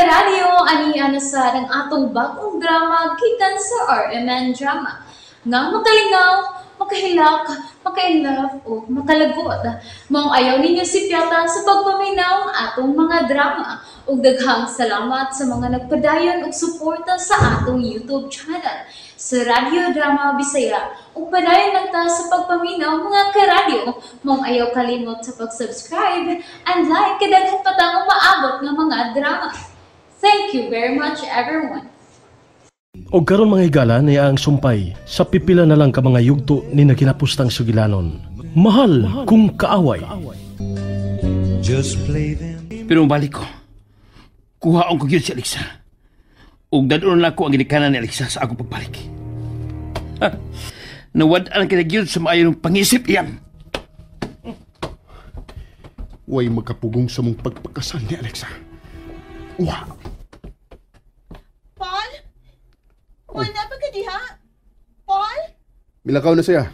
Karadyo, ani na sa ang atong bagong drama gikan sa RMN Drama. Nga makalingaw, makahilak, maka-inlove o makalagot. Maong ayaw ninyo sipyata sa pagpaminaw ang atong mga drama. Ug daghang salamat sa mga nagpadayon og suporta sa atong YouTube channel sa Radyo Drama Bisaya. Ug padayon lang ta sa pagpaminaw, mga karadyo. Maong ayaw kalimot sa pag-subscribe and like kay daghan pa tang umaabot nga mga drama. Thank you very much, everyone. Og karon, mga higala, niya ang sumpay sa pipila na lang ka mga yugto ni naginapustang sugilanon. Mahal Kung Kaaway. Just play them. Pero balik ko. Kuhaon ko gyud si Alexa. Ug dad-on na ko ang ginikanan ni Alexa sa akong pagbalik. Ha, nawad-an kita gyud sa maayong pangisip iyan. Way magkapugong sa mong pagpakasal ni Alexa. Wa. Paul? Paul, naa pa ka diha? Paul? Milakaw na siya.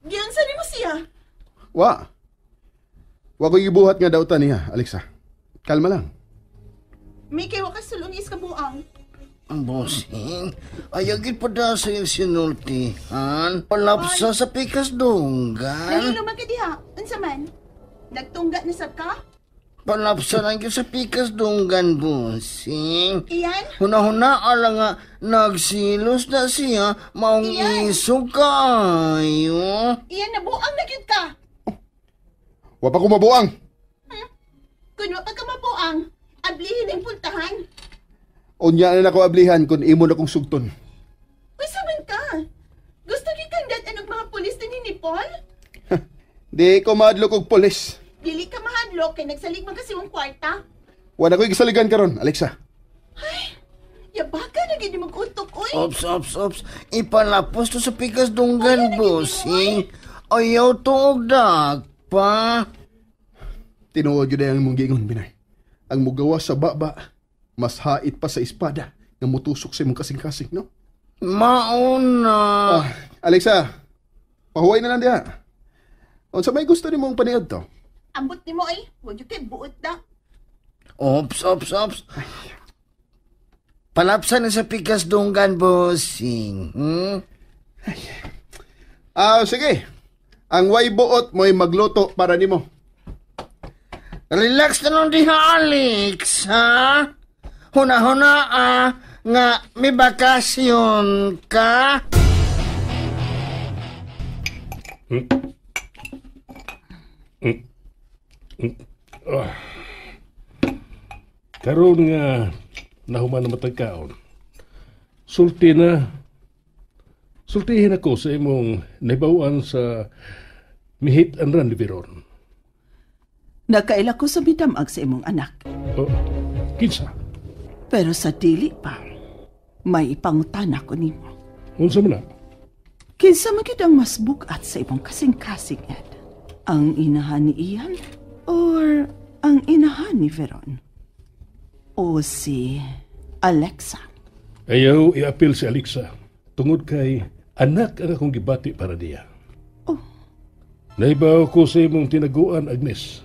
Giunsa nimo siya? Wa. Wa ko gibuhat nga dautan niya, Alexa. Kalma lang. Mikay, wa ka sulong is kabuang. Ang bossing, ayaw gyud pa da sa iyong sinultihan. Palapsa sa pikas dunggan. Nahilo man ka diha. Unsa man? Nagtungga na sab ka? Palapsa lang gyud sa pikas dunggan, bossing. Iyan? Huna-huna ala nga nagsilos na siya, maong Iyan. isog kaayo. Iyan, nabuang na gyud ka. Wa pa ko mabuang. Kun wa pa ka mabuang, ablihin ang pultahan. Unya na nako ablihan kung imo na kong sugton. Unsa man ka? Gusto gyud kang dad-an og mga pulis dinhi ni Paul? Di ko mahadlok og pulis. Dili ka mahadlok kay nagsalig man kasi mong kwarta. Wa na ko'y gisaligan karon, Alexa. Yabaka na gyud imong utok, oy. Ops, ops, ops. Ipalapos to sa pikas dunggan, bossing. Ayaw to og dagpa. Tinuod yun ang imong giingon, Binay. Ang mugawa sa baba, mas hait pa sa espada nga mutusok sa imong kasing-kasing, no? Mauna. Ah, Alexa, pahuway na lang diha. Unsa may gusto nimong paniud to? Ambot nimo ay, wa gyud kay buot da. Ops, ops, ops. Palapsa na sa pikas dunggan, bossing. Ah, sige. Ang way buot mo'y magluto para nimo. Relax na lang diha, Alex, ha? Huna-huna, ah, nga may bakasyon ka. Karon nga nahuman na matagkaon. Sulti na. Sultihin ako sa imong nahibaw-an sa mi-hit and run ni Veron. Nakaila ko sa midamag sa imong anak. Oh, kinsa? Pero sa dili pa, may ipangutana ko nimo. Unsa man na? Kinsa man gyud ang mas bugat sa imong kasing-kasing, Ed? Ang inahan ni Ian or ang inahan ni Veron? O si Alexa? Ayaw iapil si Alexa tungod kay anak ang akong gibati para diya. Oh. Nahibaw ko sa imong tinaguan, Agnes.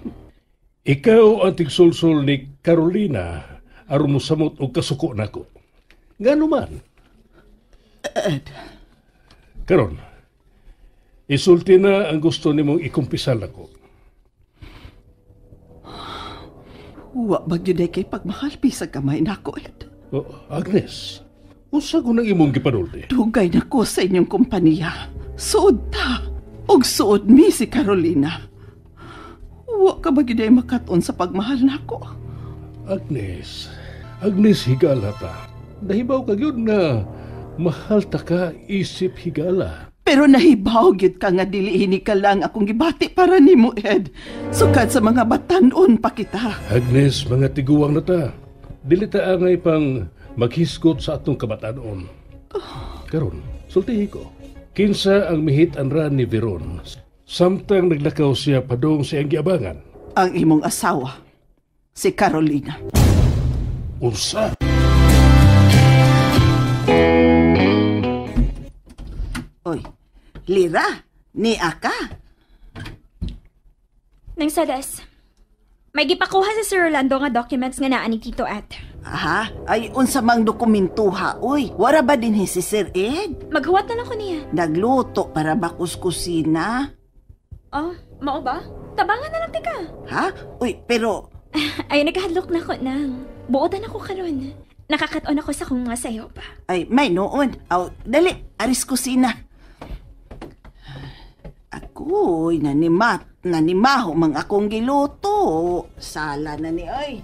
Ikaw ang tigsulsul ni Carolina aron mosamot og kasuko nako. Ngano man? Ed, Karon, isulti na ang gusto nimong ikumpisal ako. Wa ba gyud ay kay pagmahal bisag gamay nako, Ed? Oh, Agnes, unsa ko nang imong gipanulti? Dugay na ko sa inyong kompanya. Suod ta. Og suod mi si Carolina. Wa ka ba gyud ay makat-on sa pagmahal nako? Agnes, Agnes, higala ta. Nahibaw ka gyud na mahal ta ka isip higala. Pero nahibaw gyud ka nga dili ini ka lang akong gibati para nimo, Ed. Sukad sa mga batan-on pa kita. Agnes, mga tiguang na ta. Dili ta angay pang maghisgot sa atong kabatanon. Karon, sultihi ko. Kinsa ang mi-hit and run ni Veron samtang naglakaw siya padung sa iyang giabangan? Ang imong asawa, si Carolina. Unsa? Oy, Lira, ni aka. Nang sadas. May gipakuha sa Sir Rolando nga documents nga naa ni Tito Ed. Aha, ay unsa mang dokumentuha, uy. Wara ba din si Sir Ed? Maghuwat na lang ko niya. Nagluto para ba kuskusina? Oh, mao ba? Tabangan na lang tika. Ha? Uy, pero... Ay, naghadlok na ko nang. Buotan ako karon. Nakakaton ako sa kong mga sayop. Ay, may noon. Aw, dali, aris kusina. Ako'y nanimaho mang akong giluto. Sala na ni ay.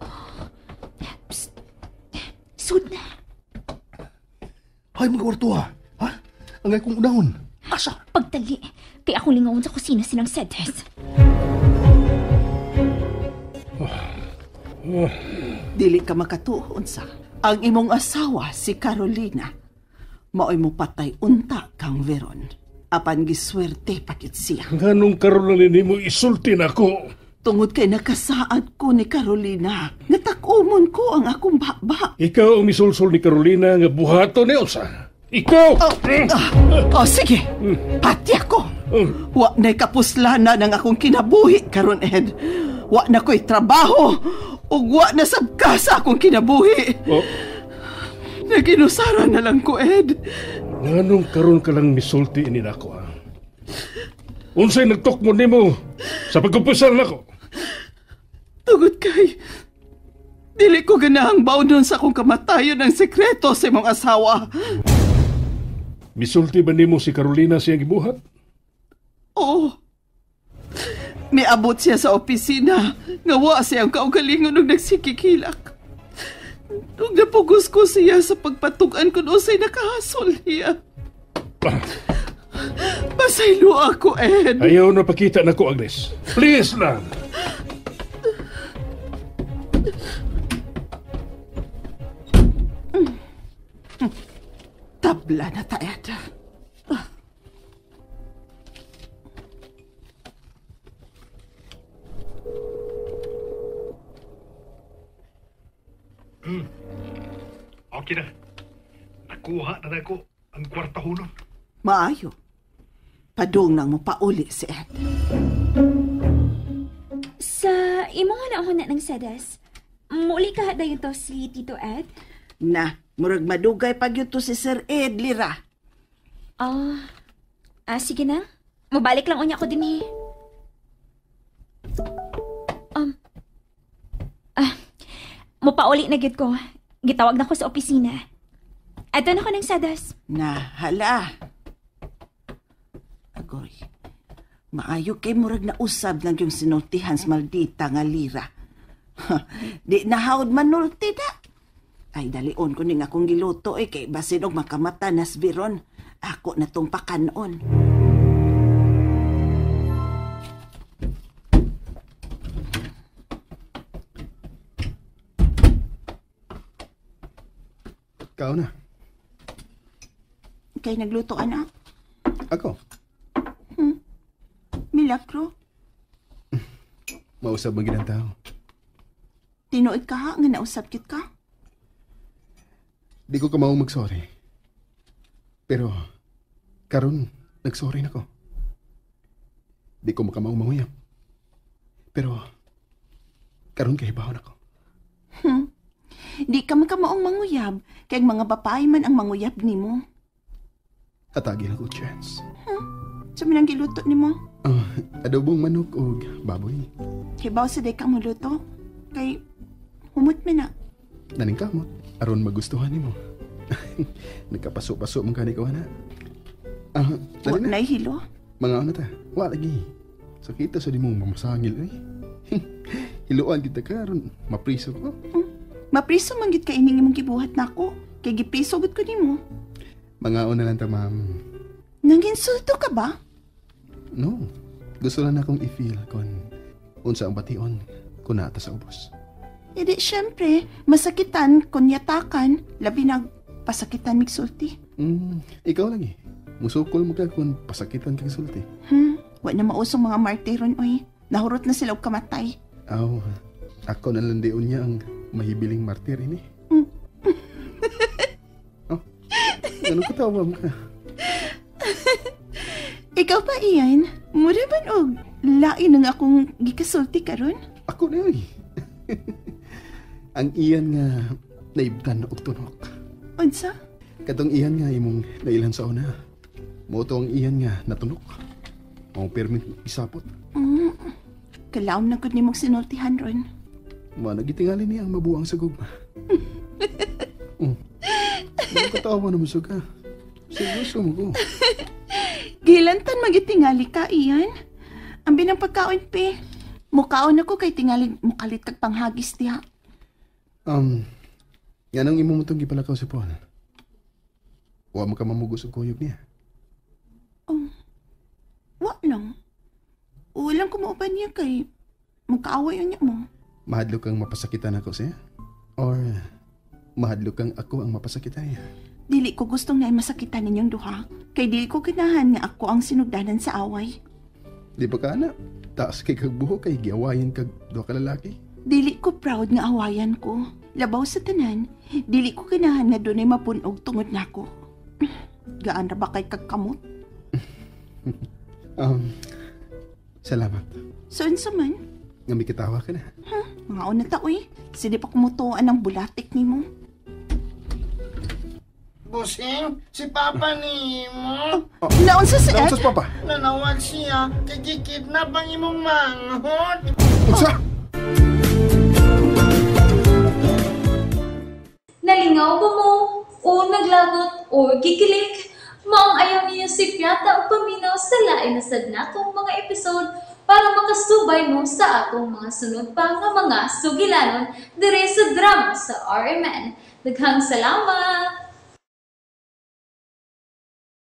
Oh, psst. Sud na. Hay, mga kwartuha. Ha? Ang akong unahon. Asa? Pagtali. Kaya akong lingaon sa kusina silang sedes. Dili ka makatuon sa ang imong asawa si Carolina. Maoy mo patay unta kang Veron. Apan giswerte pakit siya. Nganong karon lang nimo isulti nako? Tungod kay nakasaad ko ni Carolina, natakumon ko ang akong baba. Ikaw ang misulsul ni Carolina nga buhaton ni unsa? Ikaw! Oh, sige. Pati ako. Wa na'y kapuslanan ang akong kinabuhi karon, Ed. Wa na ko'y trabaho. Ug wa na sabka sa akong kinabuhi. Oh. Naginusara na lang ko, Ed. Nganong karon ka lang misulti ini nako, ha? Unsay nagtukmo nimo sa pagkumpisal nako? Tungod kay dili ko ganahang baonon sa akong kamatayon ang sekreto sa imong asawa. Misulti ba nimo si Carolina siyang gibuhat? Oo. Miabot siya sa opisina. Nga wa siyang kaugalingon og nagsikikilak. Nung napugos ko siya sa pagpatugan kung usay nakahasol niya. Pasaylo ako, Ed. Ayaw na pakita na ko, Agnes. Please lang. Tabla na ta, Ed. Okay na. Nakuha na ko ang kwarta hunon. Maayo. Padung nang mo pauli si Ed. Sa imong huna-huna ng sedes, muli ka dayon to si Tito Ed? Na, murag madugay pag yun to si Sir Ed, lira. Oh, sige na. Mabalik lang unya ko din eh. Mupauli na gid ko. Gitawag na ko sa opisina. Ato na ko ng sadas. Na, hala. Agoy, maayo kay murag na usab ng yung sinultihan sa maldita nga lira. Di nahawd manulti na. Ay, dalion ko ning akong giluto eh, kay basin og makamata nas Veron. Ako na tong pakanon. Ikaw na. Kay nagluto, anak? Ako. Milagro. Mausab man gid ang tao. Tinuod ka ha, nga nausab gid ka? Di ko kamaong magsorry. Pero, karon nagsorry na ko. Di ko makamaong manguyab. Pero, karon kahibawon ako. Di ka makamaong manguyab, kay ang mga babae man ang manguyab nimo. Hatagi lang ko chance. Sa minang giluto nimo? Adobong manok og baboy. Hibaw sa day ka muluto, kay humot mi na. Naning kamot, aron magustuhan nimo. Nagkapaso-paso man kani ko ana. Wa Dali na. na'y hilo. Mga ano ta? Wa lagi. Sakita sa di mo mamasangil eh. Hiluan kita karon, mapriso ko. Mapriso man gid ka ining imong gibuhat nako. Kay gipriso gud ko nimo. Mangaon na lang ta, ma'am. Nanginsulto ka ba? No. Gusto lang akong i-feel kon unsa ang bation kun naa ta sa ubos. Edi syempre, masakitan kun yatakan, labi nag pasakitan migsulti. Ikaw lagi. Musukol mo ka kun pasakitan kag sulti. Wa na mausong mga martiron oy. Nahurot na sila og kamatay. Aw, ako na lang diun niya ang mahibiling martir ini. Oh, ganun katawa mo ka. Ikaw pa, Ian. Mura man og lain ang akong gikasulti karon? Ako na oy. Ang iyan nga naibdan og tunok. Unsa? Katong iyan nga imong nailan sa una. Mo to ang iyan nga natunok. Mao permit isapot. Kalaom na gud nimong sinultihan ron. Mo nagitingali niya ang mabuang sa gugma. Ano katawa naman suga? Seryoso mo ko. Gilantan magitingali ka, Ian. Ang binang pagkaon, pe. Mukaon ako kay tingali mukalit kag panghagis diha. Nga nang imo mo itong gipalakaw si Paul. Wa mo ka mamugos og kuyog niya. Oh, wa lang. Walang kumuuban niya kay magkaaway niya mo. Mahadlok kang mapasakitan ako siya? Or mahadlok kang ako ang mapasakitan niya? Dili ko gustong na masakitan ninyong duha. Kay dili ko ganahan nga ako ang sinugdanan sa away. Di ba ka na? Taas kay kag buhok kay giawayan kag duha ka lalaki. Dili ko proud nga awayan ko. Labaw sa tanan, dili ko ganahan nga dunay mapunog tungod nako. Gaan ra ba kay kag kamot? Salamat. So unsa man? Nga may kitawa ka na. Huh? Mga una ta uy. Sige pa kumutuan ang bulatik nimo. Busing, si Papa ni mo. Oh, naunsa si Ed? Naunsa si Papa? Nanawag siya, kay gikidnap ang imong manghod. Unsa? Nalingaw ba mo? O naglagot o gikilig? Maong ayaw niyo si Piata ang paminaw sa lain na sad natong mga episode para makasubay mo sa atong mga sunod pa nga mga sugilanon dire sa drama sa RMN. Daghang salamat!